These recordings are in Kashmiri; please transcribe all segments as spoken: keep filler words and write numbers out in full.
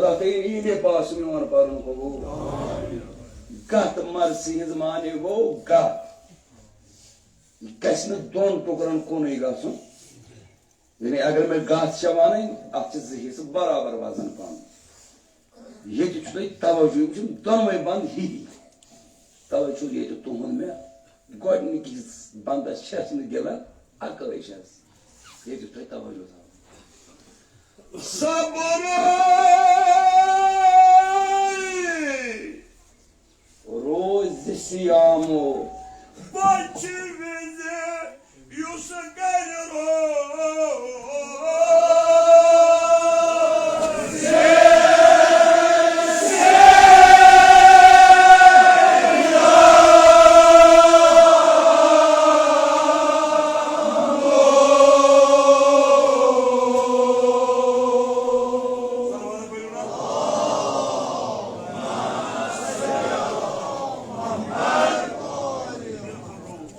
خۄدا تھٲیِن یِہِنٛدے پاس میون پَرُن قبوٗل۔ گَتھ مرثی ہٕنٛز معنی گوٚو گَتھ۔ یہِ گژھِ نہٕ دۄن ٹُکرَن کُنُے گژھُن۔ یعنی اگر مےٚ گَتھ چھےٚ وَنٕنۍ، اَتھ چھِ زٕ حصہٕ برابر وزن پَنُن۔ ییٚتہِ چھُ تۄہہِ توجہ، یِم چھِنہٕ دۄنوَے بنٛد ہِوی۔ توے چھُ ییٚتہِ تُہُنٛد مےٚ گۄڈٕنِکِس بندس چھَس نہٕ گِلن اکٲے چھَس۔ ییٚتہِ چھُ تۄہہِ توجہ تھاوُن۔ صبر روزِ صیامو۔ بچہِ وِزِ یُس گرِ روزِ۔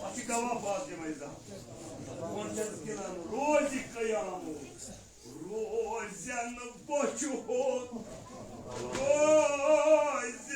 اَتھ چھِ گواہ فاطمہ زہرا۔ وۄنۍ چھَس گِنٛدان روزِ قیامُک، روزٮ۪ن بۄچھِ ہُنٛد، روزِ۔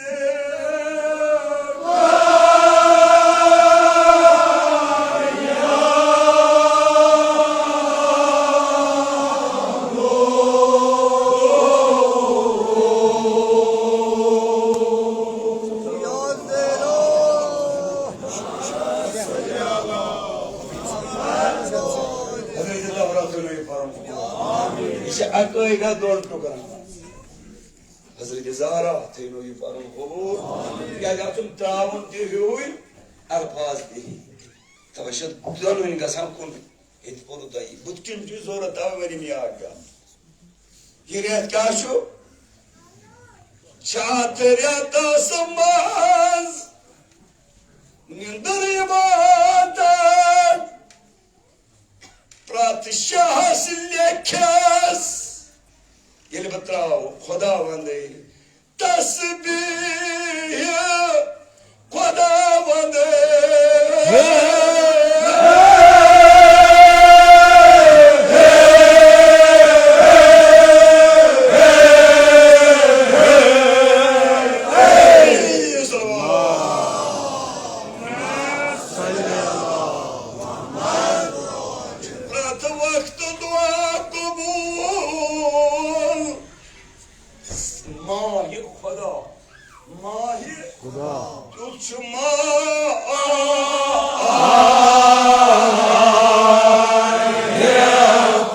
حضرت زہرا تھٲینو یہِ پَرُن قبوٗل۔ یہِ چھِ اَکٲے گژھ دۄن ٹُکرَن منٛز۔ حضرت زہرا تھٲینو یہِ پَرُن قبوٗل۔ تِکیٛازِ اَتھ چھُنہٕ ترٛاوُن تہِ ہیوٗے، الفاظ تہِ ہی۔ تَوَے چھِ دۄنوٕنی گژھان کُن۔ ییٚتہِ پوٚرُو تۄہہِ۔ بُتھِ کِنۍ چھُ ضوٚرَتھ، تَوَے ؤنِم یہِ اَکھ گام۔ یہِ رٮ۪تھ کیٛاہ چھُ؟ چھِ اَتھ رٮ۪تَس منٛز نِندٕر عبادت۔ پرٛٮ۪تھ شاہَس لیکھٮ۪س، ییٚلہِ بہٕ ترٛاوٕ خۄداوندٕے تسبیح خۄداوندٕے۔ پرٛٮ۪تھ وقتہٕ دُعا قبوٗل۔ ماہِ خۄدا، ماہِ خۄدا۔ کیُتھ چھُ ماہِ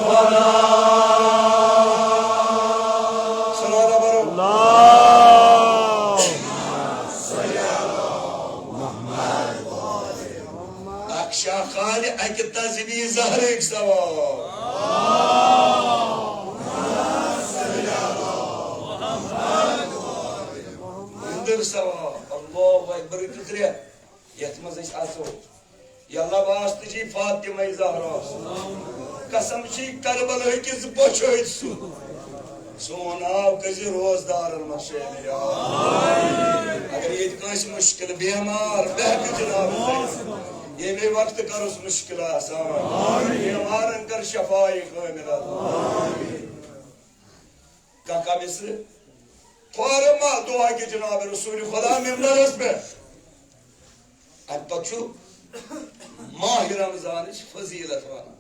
خۄدا۔ صلوات پرو۔ اللہ۔ اکھ شاہ خالہِ اکہِ تسبیح زہرٕکۍ ثواب۔ نندر ثواب۔ اللہ اکبر۔ فکرِ یتھ منٛز أسۍ اژو۔ یلہ واسطہٕ چھی فاطمہ زہرا۔ قسم چھی کربلہ کِس بۄچھِ ہٕنٛدۍ سُہ۔ سون ناو کٔرۍ زِ روزدارن منٛز شٲمِل۔ اگر ییٚتہِ کٲنٛسہِ مُشکِل بیمار بہتہٕ جناب، ییٚمے وقتہٕ کروس مُشکِل آسان۔ بیمارن کر شفایہِ کٲمِلہ۔ کانٛہہ کمِس فارما دعا کہِ جناب رسول خدا ممبرس پٮ۪ٹھ۔ اَمہِ پتہٕ چھُ ماہِ رمضانٕچ فضیلت وَنان۔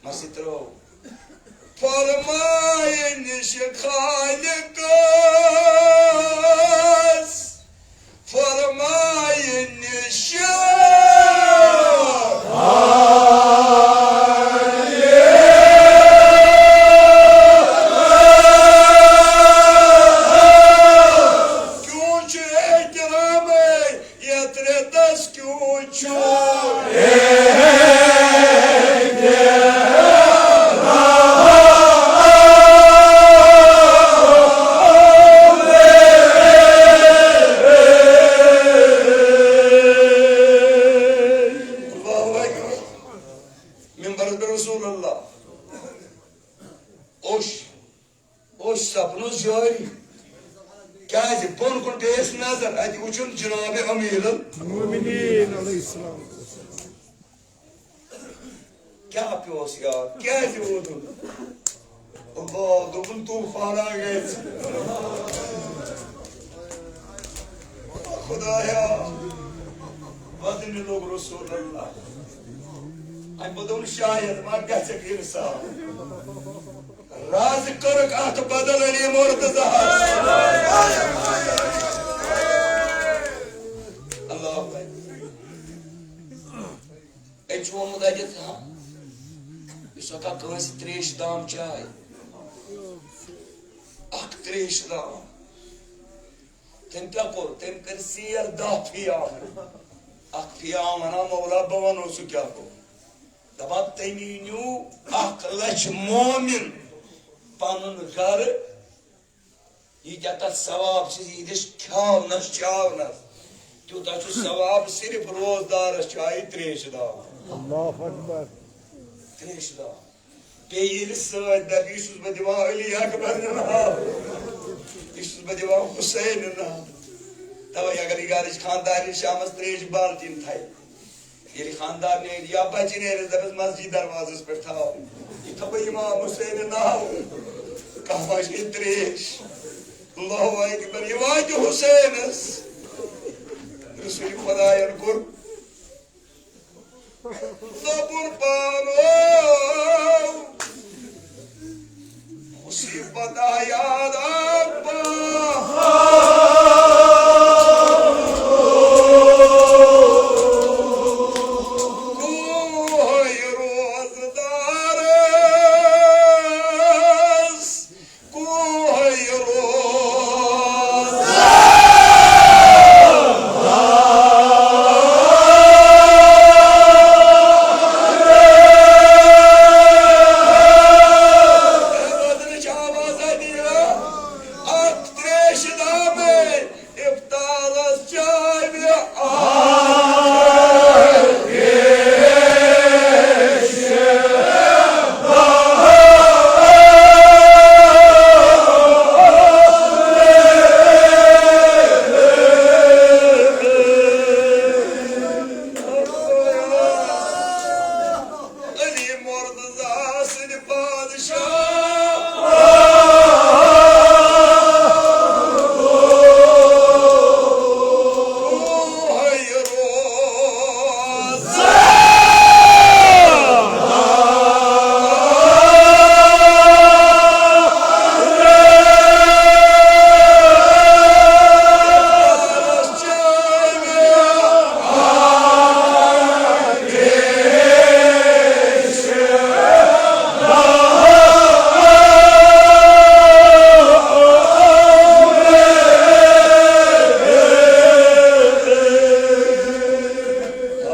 مَسہِ ترٛٲو۔ فرماینہِ چھِ خالقس، فرماینہِ چھِ کیوں چھُ احترامے یتھ رٮ۪تس کیوں چھُ؟ اللہ اکبر۔ ممبرس پٮ۪ٹھ رسول اللہ۔ اوش۔ اوس سپنس جٲری۔ کیازِ؟ بۄن کُن پیٚیَس نظر، اَتہِ وُچھُن جناب امیر المومنین علیہ السلام۔ کیٛاہ پیوس یاد؟ کیازِ ووتُن؟ اللہ، دوٚپُن طوفانا گژھِ۔ خدایا، بدنہِ لوٚگ رسول اللہ۔ اَمہِ پتہٕ دوٚپُن، شاید ما گژھٮ۪کھ انصاف۔ راز کٔرٕکھ اتھ بدل علی مرتضیٰ۔ اللہ اکبر۔ أمۍ چھُ ووٚنمُت اَتٮ۪تھ، ہاں، یُس ہسا کٲنٛسہِ ترٛیش دام چاے، اکھ ترٛیش دام، تٔمۍ کیٛاہ کوٚر؟ تٔمۍ کٔرۍ ژیر دَہ فیام۔ اکھ فیام وَنان، مولا، بہٕ وَنو سُہ کیٛاہ گوٚو۔ دَپان، تٔمی نیوٗ اکھ لَچھ مومِن پَنُن گَرٕ۔ ییٖتیٛاہ تَتھ ثواب چھِ یِہِنٛدِس کھیٛاونَس چاونَس، تیوٗتاہ چھُ ثواب صرف روزدارَس چایہِ ترٛیشہِ دام۔ اللہ اکبر۔ ترٛیشہِ دام۔ بیٚیہِ ییٚلہِ سۭتۍ دَپہِ، یہِ چھُس بہٕ دِوان علی اکبر ناو، یہِ چھُس بہٕ دِوان حسین ناو۔ تَوَے اگر یہِ گَرٕچ خانٛدارِنۍ شامَس ترٛیشہِ بالٹیٖن تھایہِ، ییٚلہِ خانٛدار نیرِ یا بچہِ نیرِ، دَپٮ۪س، مسجد دروازس پٮ۪ٹھ تھاو، یہِ تھاو بہٕ امام حسین ناو، کانٛہہ ما چھِ ترٛیش۔ اللہ اکبر، یہِ واتہِ حسینس۔ رسول خداین کوٚر دوٚپُن پانو۔ مصیبت آیاد اکبر۔ کوہے روزدارس، کوہے روز۔ اکھ ترٛیش دامے افطارس چاے مےٚ آب۔ علی مرتضیٰ سٕنٛدِ بادشاہ۔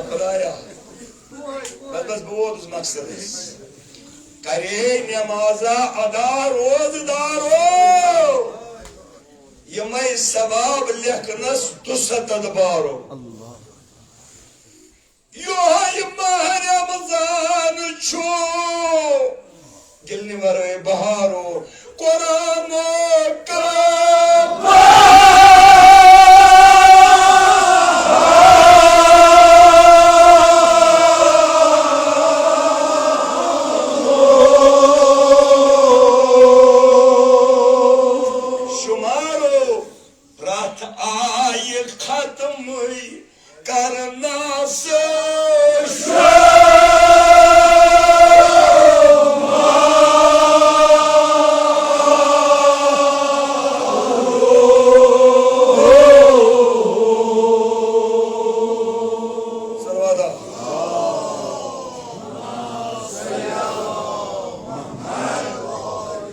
خدایا، بس، بس، بہٕ ووتُس مقصدس۔ کرے نمازا ادا روزدارو، یمے ثواب لیکھنس دُسَتتھ بارو۔ یوہے ماہ رمضان چھُ، گِلنہِ ورٲے بہارو۔ قرآن و کلام۔ شمارو پرٛتھ آیہِ ختمٕے کرنس۔ صلوات۔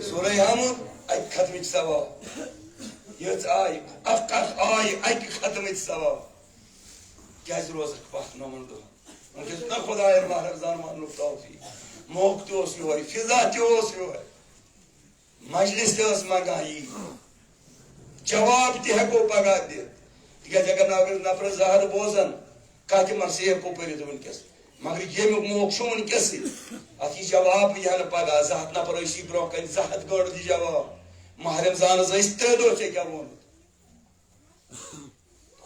سورہ حمد، اکہِ ختمٕچ ثواب۔ یٔژ آیہِ، اکھ اکھ آیہِ اکہِ ختمٕچ ثواب۔ کیازِ روزکھ پتھ نومن دۄہن؟ وٕنکیٚس نہ خداین ماہ رمضان ماننُک توفیق۔ موقعہٕ تہِ اوس یِہوے، فضا تہِ اوس یِہوے، مجلس تہِ ٲس منگان یی، جواب تہِ ہٮ۪کو پگاہ دِتھ۔ تِکیازِ اگر نہٕ، اگر نفرس زہر بوزن، کانٛہہ تہِ مرثیہ ہٮ۪کو پٔرِتھ وٕنکیٚس، مگر ییٚمیُک موقعہٕ چھُ وٕنکیٚسٕے۔ اتھ یی جواب، یہِ ہا نہٕ پگاہ زٕ ہتھ نفر ٲسی برونٛہہ کنہِ، زٕ ہتھ گٲڑۍ دی جواب۔ ماہ رمضانس ٲسۍ ترٛےٚ دۄہ، ژےٚ کیٛاہ ووٚنُتھ؟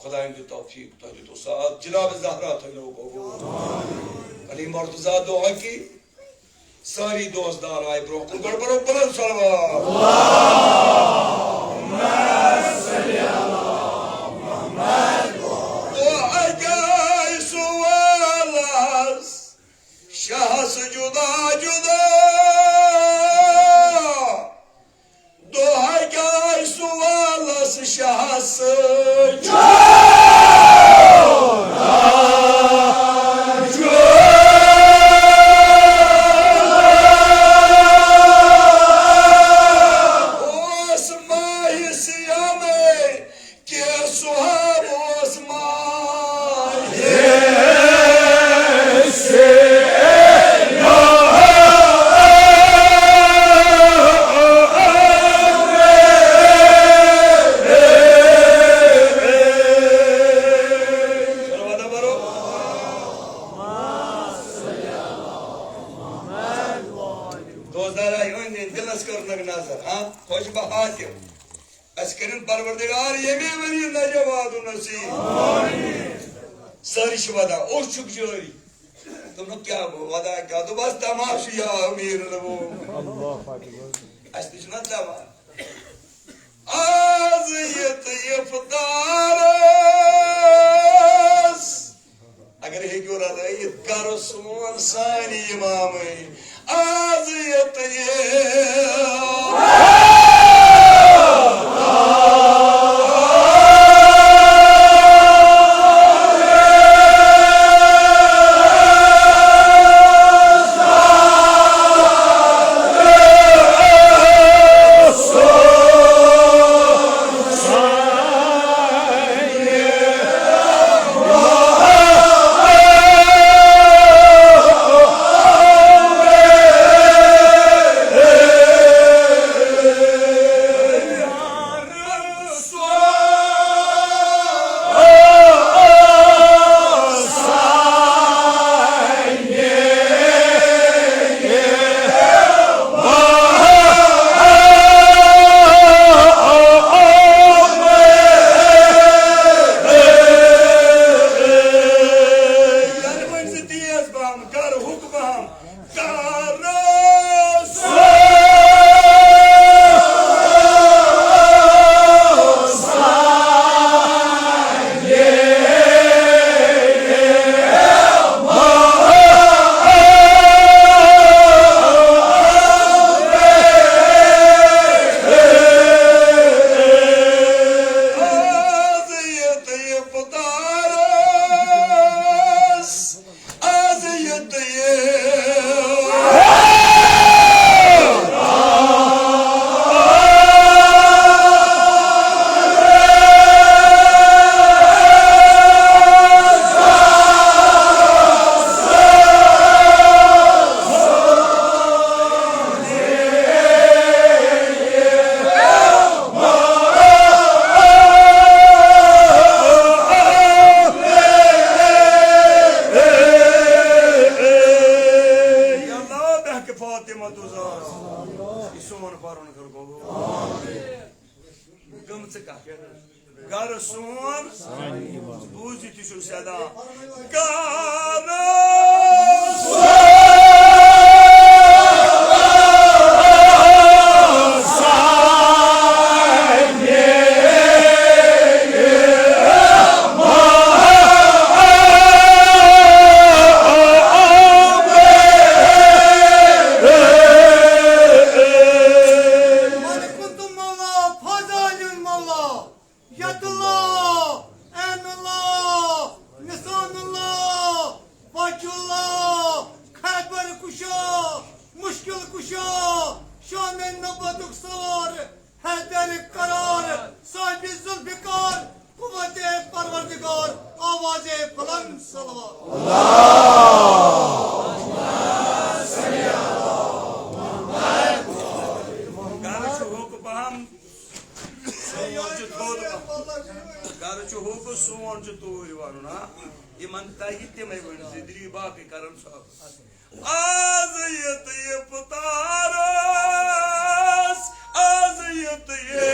خداین دیُت توفیق، تۄہہِ دیُتوُ ساتھ۔ جناب زہرا تھٲینو قبول۔ علی مرتضیٰ دۄہ کی سٲری دوست دار آیہِ برٛونٛہہ کُن، گۄڈٕ پَرو بُلند صلوات۔ دۄہ اَکہِ آیہِ سُہ وَلَس شاہَس جُدا جُدا۔ دۄہ اَکہِ آیہِ سُہ وَلَس شاہَس جُدا جُدا۔ اوس ماہِ صیامے کینٛہہ سُہ ہا اوس ماہِ صیامے۔ دوستدار آے أنٛدۍ أنٛدۍ، دِلس کٔرنَکھ نظر، ہاں، خۄش بہٕ حاتِم۔ اَسہِ کٔرِن پروردگار ییٚمے ؤری نجوات نصیب۔ سٲری چھِ وَدان، اوٚش چھُکھ جٲری۔ دوٚپنَکھ، کیٛاہ گوٚو؟ وَدان کیٛاہ؟ دوٚپ، بَس تماشہٕ یا امیر الوم۔ اَسہِ تہِ چھُنہ دَپان۔ آز ییٚتہِ اِفطارَس اگر ہیٚکِو رلٲیِتھ گرٕ سون سانہِ اِمامٕے۔ آز ییٚتہِ یہِ تیز پہم، کر حُکم پہم، کر سُہ۔ آز ییٚتہِ اِفطارَس، آز ییٚتہِ یہِ۔ یا اللہ، بحق فاطمہ الزہرا، یہِ سون پرُن کر قبول۔ گٔمژٕ کتھ۔ گرٕ سون، بوٗزِتھ تہِ چھُنہٕ صدا۔ گرٕ سون۔ من كنت مولا فضل مولا، يد الله، عين الله، لسان الله، وجه الله، خیبر کشا، مشکل کشا، شام نبوتک سوار، حیدر قرار، صاحب ذوالفقار، قوت پروردگار، آواز بلند صلوات۔ گرٕ چھُ ہوٚکھ پہم، سون چھُ تھوٚد پہم۔ گرٕ چھُ ہوٚکھ، سون چھُ توٗرۍ وَنُن، ہا؟ یِمن تَگہِ تِمے ؤنۍ زِ دِلی باقٕے کرن صٲب۔ آز ییٚتہِ اِفطارَس، آز ییٚتہِ یہِ۔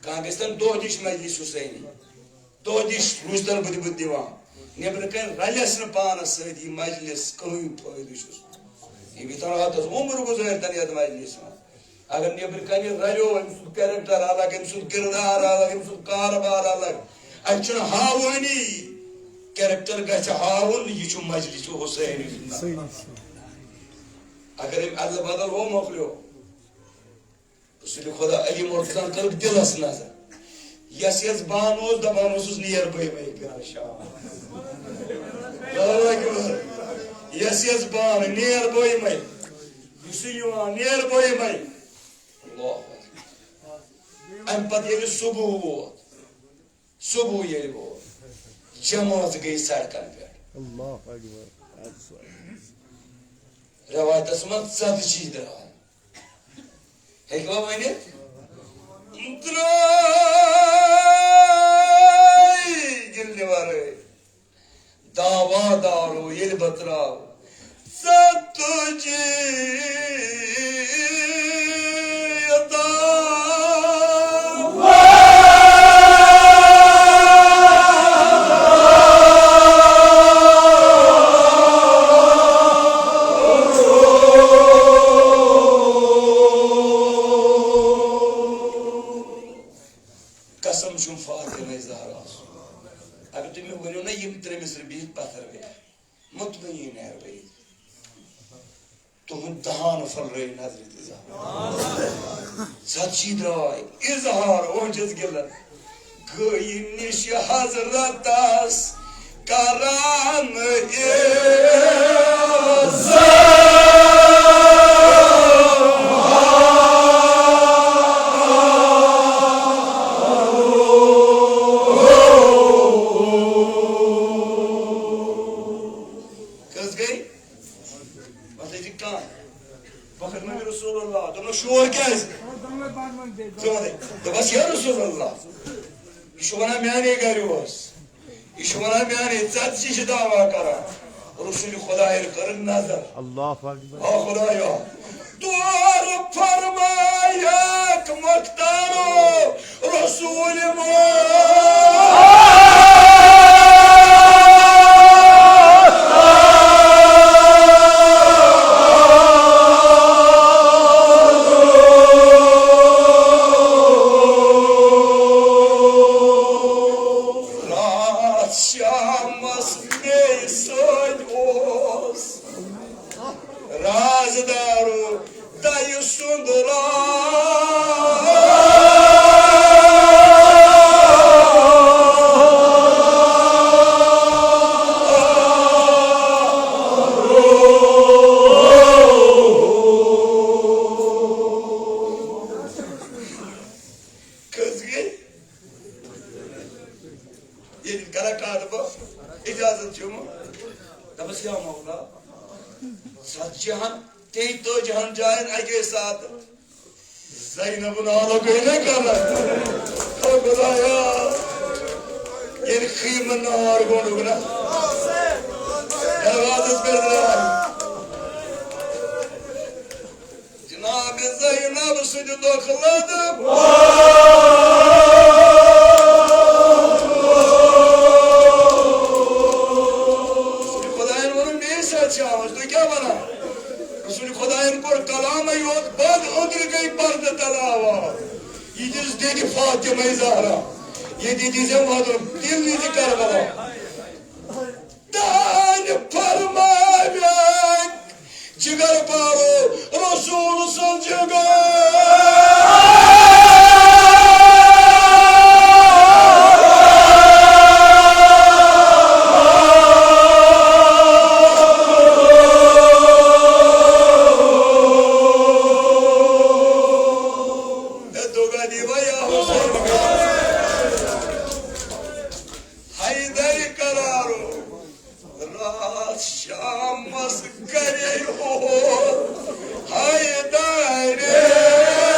کانٛہہ گژھِ تن دۄہ دِش مجلس حسینی، دۄہ دِش روٗزتن بہٕ تہِ بہٕ تہِ دِوان۔ نیٚبرٕ کنہِ رلٮ۪س نہٕ پانس سۭتۍ یہِ مجلس کٕہٕنۍ فٲیدٕ چھُس۔ یہِ بیٚیہِ تن راتس عمر گُزٲرۍ تن یتھ مجلس منٛز۔ اگر نیٚبرٕ کنہِ رلیو، أمۍ سُنٛد character الگ، أمۍ سُنٛد کردار الگ، أمۍ سُنٛد کارٕبار الگ۔ اَتہِ چھُنہٕ ہاوٲنی character گژھِ ہاوُن، یہِ چھُ مجلس حسینی۔ صحیح، صحیح۔ اگر أمۍ ادلہٕ بدل ہو مۄکلیو، رسول خدا علی مرتضیٰ ہن کٔرٕکھ دِلس نظر۔ یس یس بان اوس، دپان اوسُس، "نیر بٲے مے گرٕ شام۔" اللہ اکبر۔ یس یس بان، "نیر بٲے مے۔" یُس یہِ یِوان، "نیر بٲے مے۔" اللہ اکبر۔ امہِ پتہٕ ییٚلہِ صبح ووت، صبح ییٚلہِ ووت، جمٲژ گٔے سڑکن پٮ۪ٹھ۔ اللہ اکبر۔ رٮ۪وایتس منٛز ژتجی درٛاے۔ ہیٚکوا ؤنِتھ؟ درٛاے گِنٛدنہٕ ورٲے۔ دعوا دارو ییٚلہِ بہٕ ترٛاو، ژتجی دعوا۔ قسم چھُم فاطمہ زہرا۔ اگر تُہۍ مےٚ ؤنِو نا، یِم ترٛےٚ مِصرٕ بِہِتھ پتھر بیٚیہِ، مطمئن ہیٚکہٕ بہٕ ییٚتہِ۔ تُہُنٛد دہان پھٔلرٲوِتھ نظرِ تہٕ زہر۔ ژتجی درٛاے اظہار اوجس گِلن۔ گٔیہِ نِش حضرتس کران عزت۔ کٔژ گٔے؟ پتہٕ ٲسۍ کانٛہہ۔ فخر نبی رسول اللہ۔ دوٚپنَس، "شور کیٛازِ؟" ژٕ وَنَے۔ دوٚپَس، "یا رسول اللہ، یہِ چھُ وَنان میٛانے گَرِ اوس۔ یہِ چھُ وَنان میٛانے، ژٕ تہِ چھِ دعویٰ کران۔" رسول خدایَن کٔرٕن نظر۔ اللہ اکبر۔ آ خدایا، دور فرمایکھ مختارو رسول مو۔ راتھ شامس مے سۭتۍ اوس رازدارو دَیہِ سُنٛد راز۔ کٔژ گٔے؟ ییٚلہِ کران کتھ بہٕ اجازت چھُم، دپس، یا مولا، ژتجی ہن، تیٚیہِ تٲجی ہن جاین اکے ساتہٕ زینب نالہٕ گٔے نہ کران۔ او خدایا، ییٚلہِ خیمہٕ نار گوٚنڈُک نہ، دروازس پٮ۪ٹھ درٛاے۔ جناب زینب سٕنٛدِ دۄکھٕ لد۔ رسول خدایَن ووٚنُن، "مے سۭتۍ چھِ آمٕژ، تُہۍ کیٛاہ وَنان؟" رسول خدایَن کوٚر کلامٕے یوت بنٛد، أنٛدرٕ گٔے پردٕ تلہٕ آواز۔ یہِ دِژ دِدِ فاطمہ زہرا، یہِ دِدِ زٮ۪و وَدُن، تِم نِدِ کربلا۔ دانہِ فرماویٚکھ جگر پارو رسول سُنٛد جگر۔ مےٚ دوٚپ، "اَدٕ یہِ وَ یا حسین حیدر قرارو۔" راتھ شامس کرے ہو حیدر۔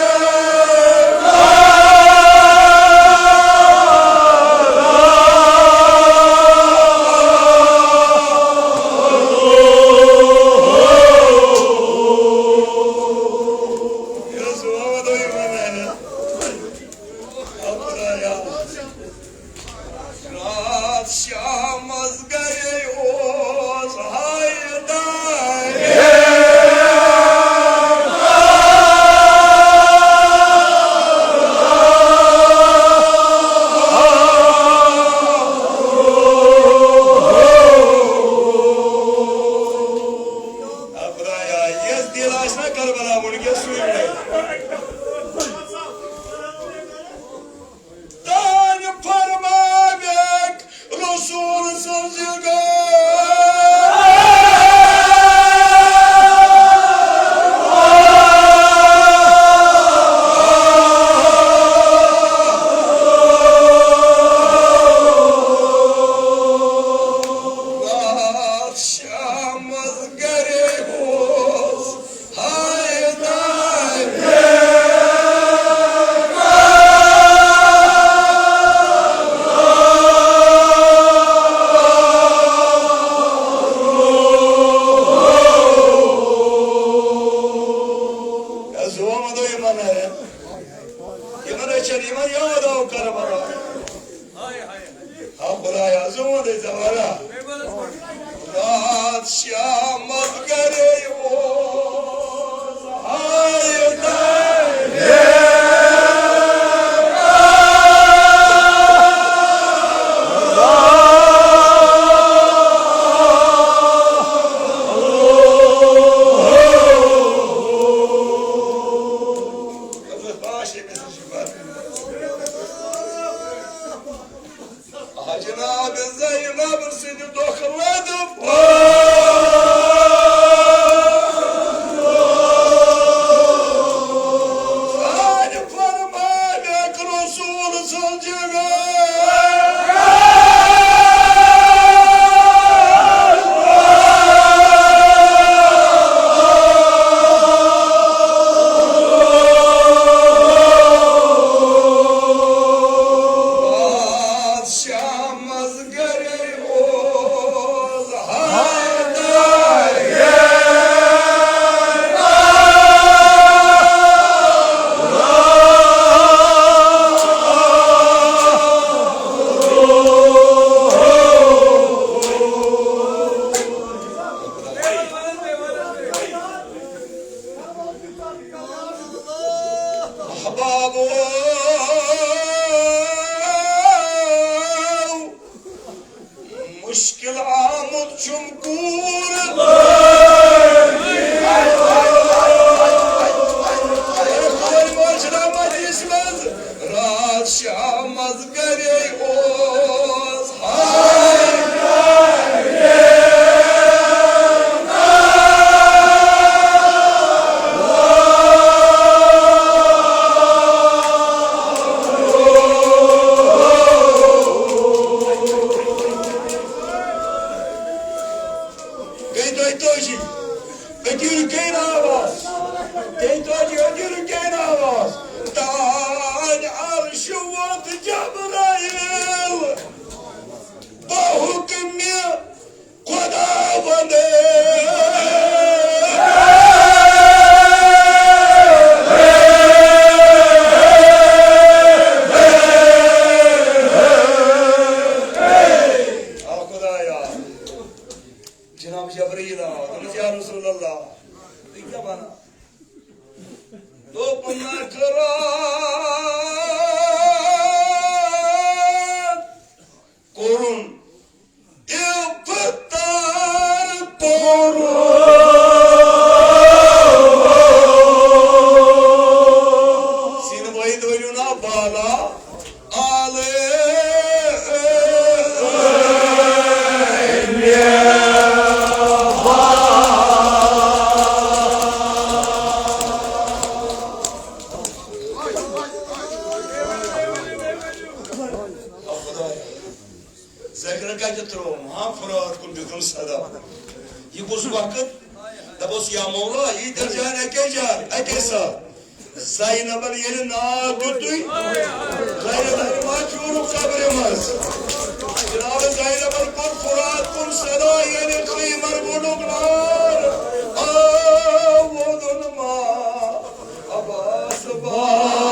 رات شامس گرے اوس حیدر۔ خدایا، یس دل آسہِ نا کربلا وُنکیٚس سُے وَنہِ۔ تانۍ فرماویکھ رسول سٕنٛز یہِ گٔے۔ رات شامس گرے اوس حیدر۔ زوم دو یمن ہے۔ یمن ہے چلی من یاد آو کربلا۔ ہا خدایا، زون دے زوالا۔ رات شامت گرے اوس حیدر۔ جناب زینب سٕنٛدِ دۄکھٕ لَدٕ پٲٹھۍ فرمٲوِکھ رسول سٕنٛز جناب۔ شامس گرے اوس حیدر۔ احبابو، مشکل آمُت چھُم کوٗر۔ رات شامس گرے اوس۔ گٔے دۄیہِ تٲجی۔ أتی رُکے نہٕ آواز۔ تیٚیہِ تٲجی أتی رُکے نہٕ آواز۔ تانۍ عرشہِ ووت جبرائیل۔ بحکمِ خداوندے۔ آ خدایا۔ جناب جبرائیل آو، دوٚپمَس، یا رسول اللہ، تُہۍ کیٛاہ وَنان؟ دوٚپُن، نہ قرار کوٚرُن، اِفطار کوٚرُن۔ سیٖنہٕ وٲیِتھ ؤلِو نا بالا۔ ذکر کتہِ ترٛووُم؟ ہاں، فرات کُن دیُتُن صدا۔ یہِ کُس وقت؟ دپوس، یا مولا، یہِ درجان اکے جان، اکے ساتھ۔ زینبن ییٚلہِ ناو دیُتُے، لرِ لرِ ما چوٗرُکھ قبرِ منٛز۔ جناب زینبن کوٚر فرات کُن صدا، یعنی خیمر ووٚنُکھ نار۔ آ، ووٚنُن ما عباس بانیو۔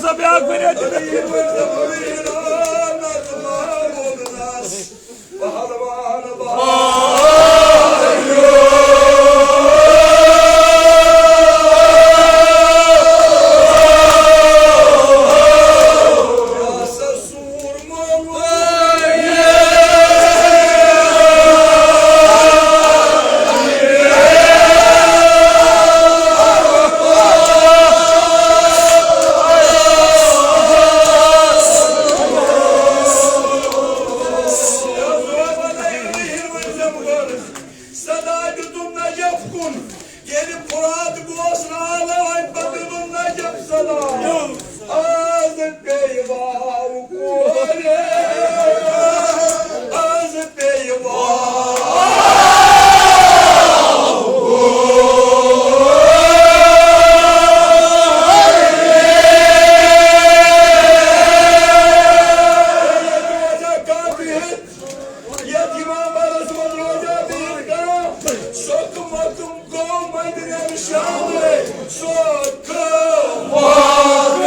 سا بیاکھ بنیاد۔ صدا دیُتُم نجف کُن۔ ییٚلہِ فرات گوس نالہٕ، وۄنۍ پتہٕ دیُتُم نجف صدا۔ آز پیٚیہِ واو کورِ، آز پیٚیہِ واو کورِ۔ یتھ امام بارس منٛز روزان بِہِتھ کران، سۄکھ مۄکھُم گوٚو مدنٮ۪ن شامے، سۄکھ مۄکھُم۔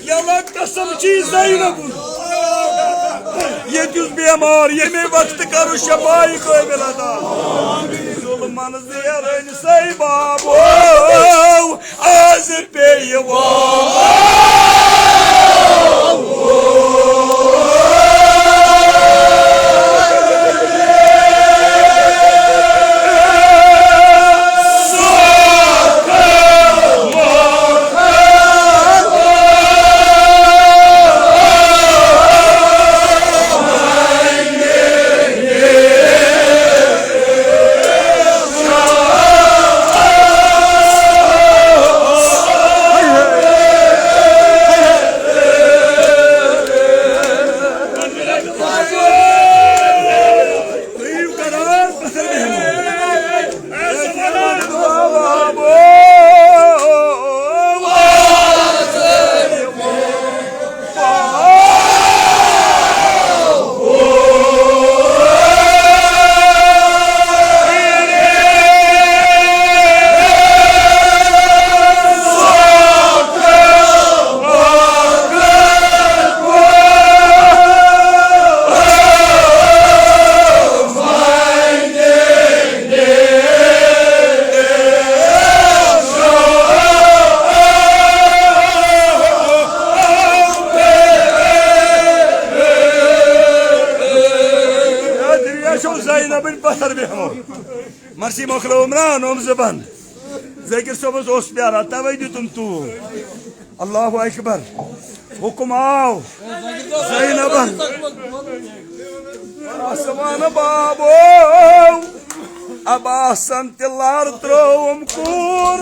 یلا قسم چی زینب، ییٚتہِ یُس بیمار ییٚمے وقتہٕ کرو شفاعی قٲبل عطا۔ ظلمن زیرن سٕے بابو، آز پیٚیہِ وۄنۍ۔ سی مۄکلٲو عمران اوم زبان۔ ذٲکِر صٲبَس اوس پیاران، تَوَے دیُتُن توٗ۔ اللہ اکبر۔ حُکُم آو زینبن۔ آسمان بابو عباسن تہِ لار ترٛووُم کوٗر۔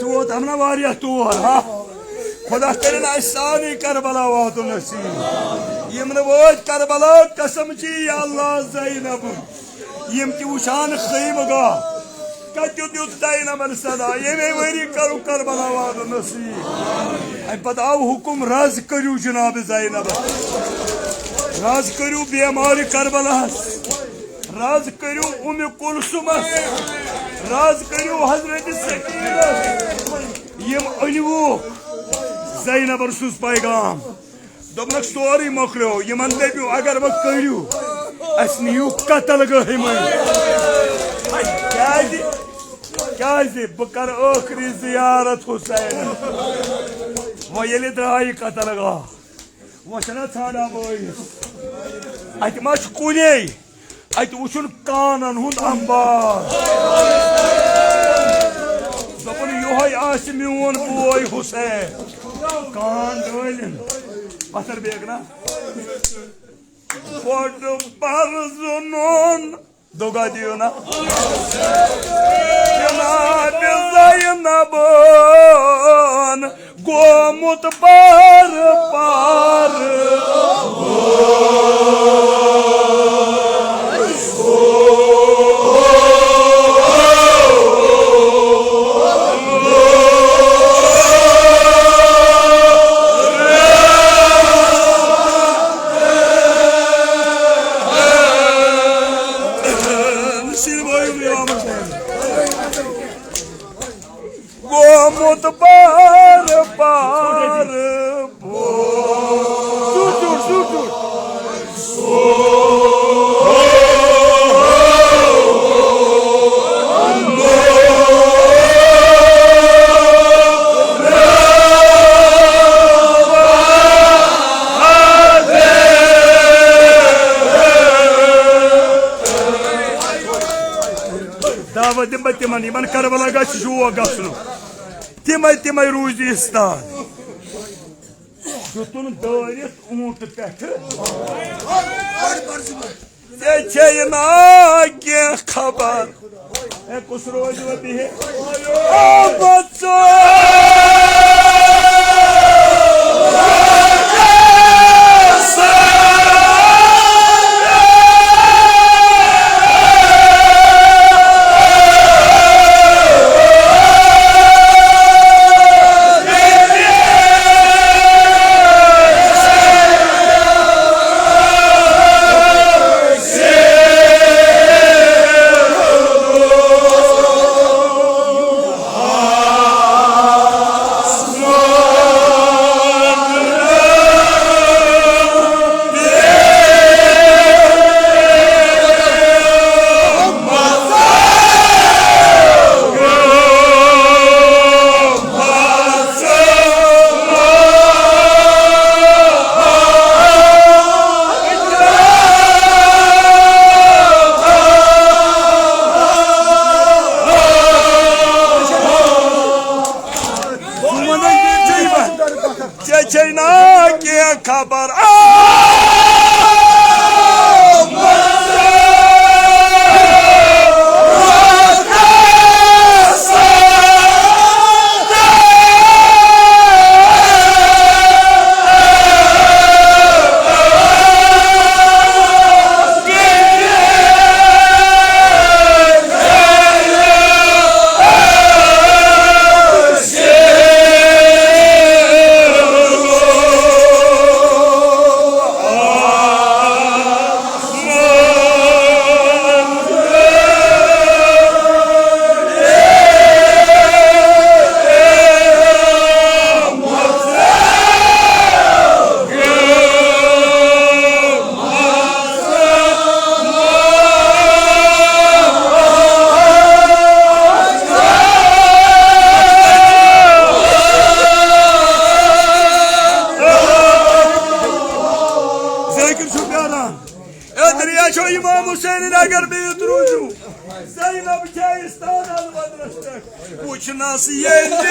ژٕ ووت ہمنا واریاہ تور، ہا؟ خۄدا کٔرِن اَسہِ سارنٕے کربلا واتُن نصیٖب۔ یِم نہٕ وٲتۍ کربلا، قسم چی یا اللہ زینب۔ یِم تہِ وٕچھان خیمہٕ گاہ، کَتیُتھ دیُت زینبن صدا؟ ییٚمے ؤری کَرُکھ کربلا واتُن نصیٖب۔ اَمہِ پتہٕ آو حُکُم، رَز کٔرِو جناب زینبس، رَز کٔرِو بیمارِ کربلاہس، رَز کٔرِو اُمہِ کلثومس، رَز کٔرِو حضرت سکینس۔ یِم أنۍوُکھ زینبن سُنٛد پیغام۔ دوٚپنَکھ، سورُے مۄکلیو۔ یِمَن دٔپِو، اگر وۄنۍ کٔرِو، اَسہِ نِیِو قتل گٲہہِ منٛز۔ کیٛازِ؟ کیٛازِ؟ بہٕ کَرٕ ٲخری زیارت حسین۔ وۄنۍ ییٚلہِ درٛایہِ قتل گاہ، وۄنۍ چھَنہ ژھانٛڈان بٲیِس؟ اَتہِ ما چھُ کُنے؟ اَتہِ وٕچھُن کانن ہُنٛد انبار۔ دوٚپُن، یِہوٚے آسہِ میون بوے حسین۔ کان ڈٲلِن۔ پتھر بیگ نا۔ بۄڈٕ پرزٕنُن۔ دوگا دِیِو نا۔ جناب زینبن گوٚمُت پار پار۔ گوٚمُت پار پار۔ ژوٗر، ژوٗر، ژوٗر، ژوٗر۔ دعوت دِمہٕ بہٕ تِمن، یِمن کربلا گژھِ شوق گژھنُک۔ تِمے تِمے روٗزۍ اِستاد۔ دیُتُن دٲرِتھ اوٗنٹہٕ پٮ۪ٹھٕ۔ ژےٚ چھے نا کینٛہہ خبر۔ ہے، کُس روزِ وۄنۍ بِہِتھ؟ آ، بہٕ ژےٚ چھے نا کینٛہہ خبر؟ آ! دریا چھو امام حسین، اگر بیت روزو۔ زینب چھے استان البدرس پٮ۪ٹھ۔ وٕچھنس ییٚلہِ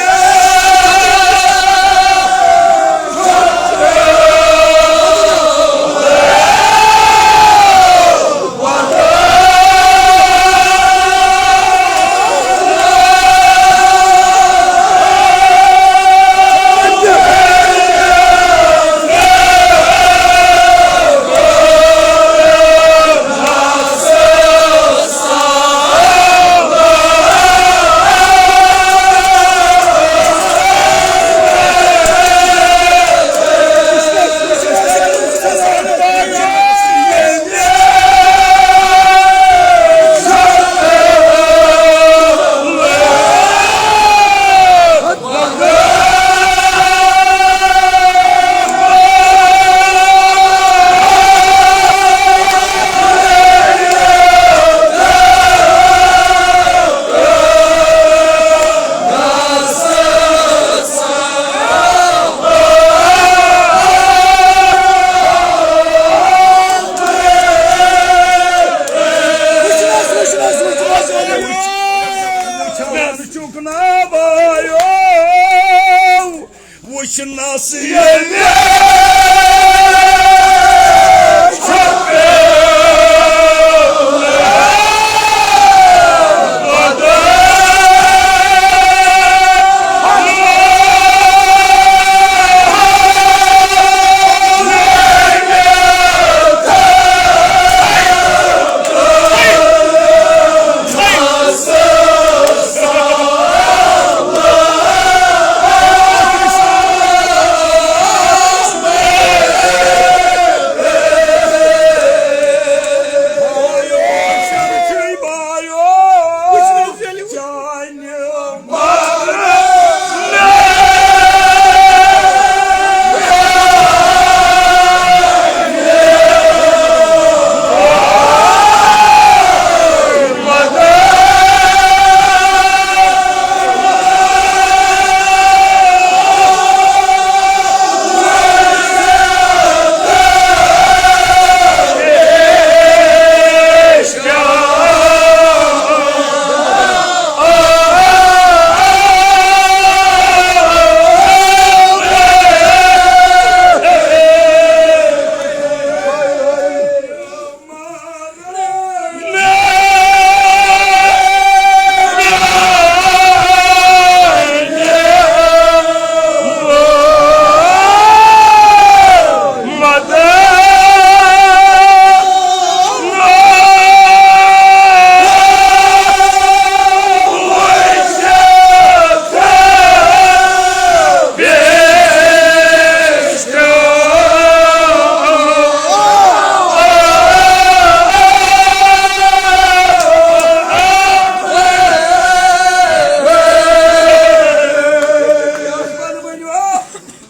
وٕچھنس ییٚلہِ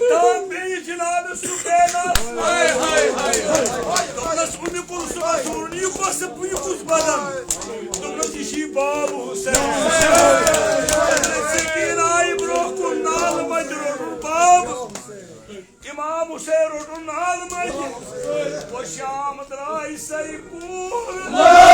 تام بیٚیہِ جناب سُبینَس۔ دوٚپنَس، اُمہِ کُلثومَس ووٚن، یہِ کۄس، یہِ کُس بدن؟ دوٚپنَس، یہِ چھُے باب حسین۔ سکیٖن آیہِ برٛونٛہہ کُن، نالہٕ مَتہِ روٚٹُن باب۔ امام حسین روٚٹُن نالہٕ مَتہِ۔ پوٚر شام درٛاے سَے کوٗر۔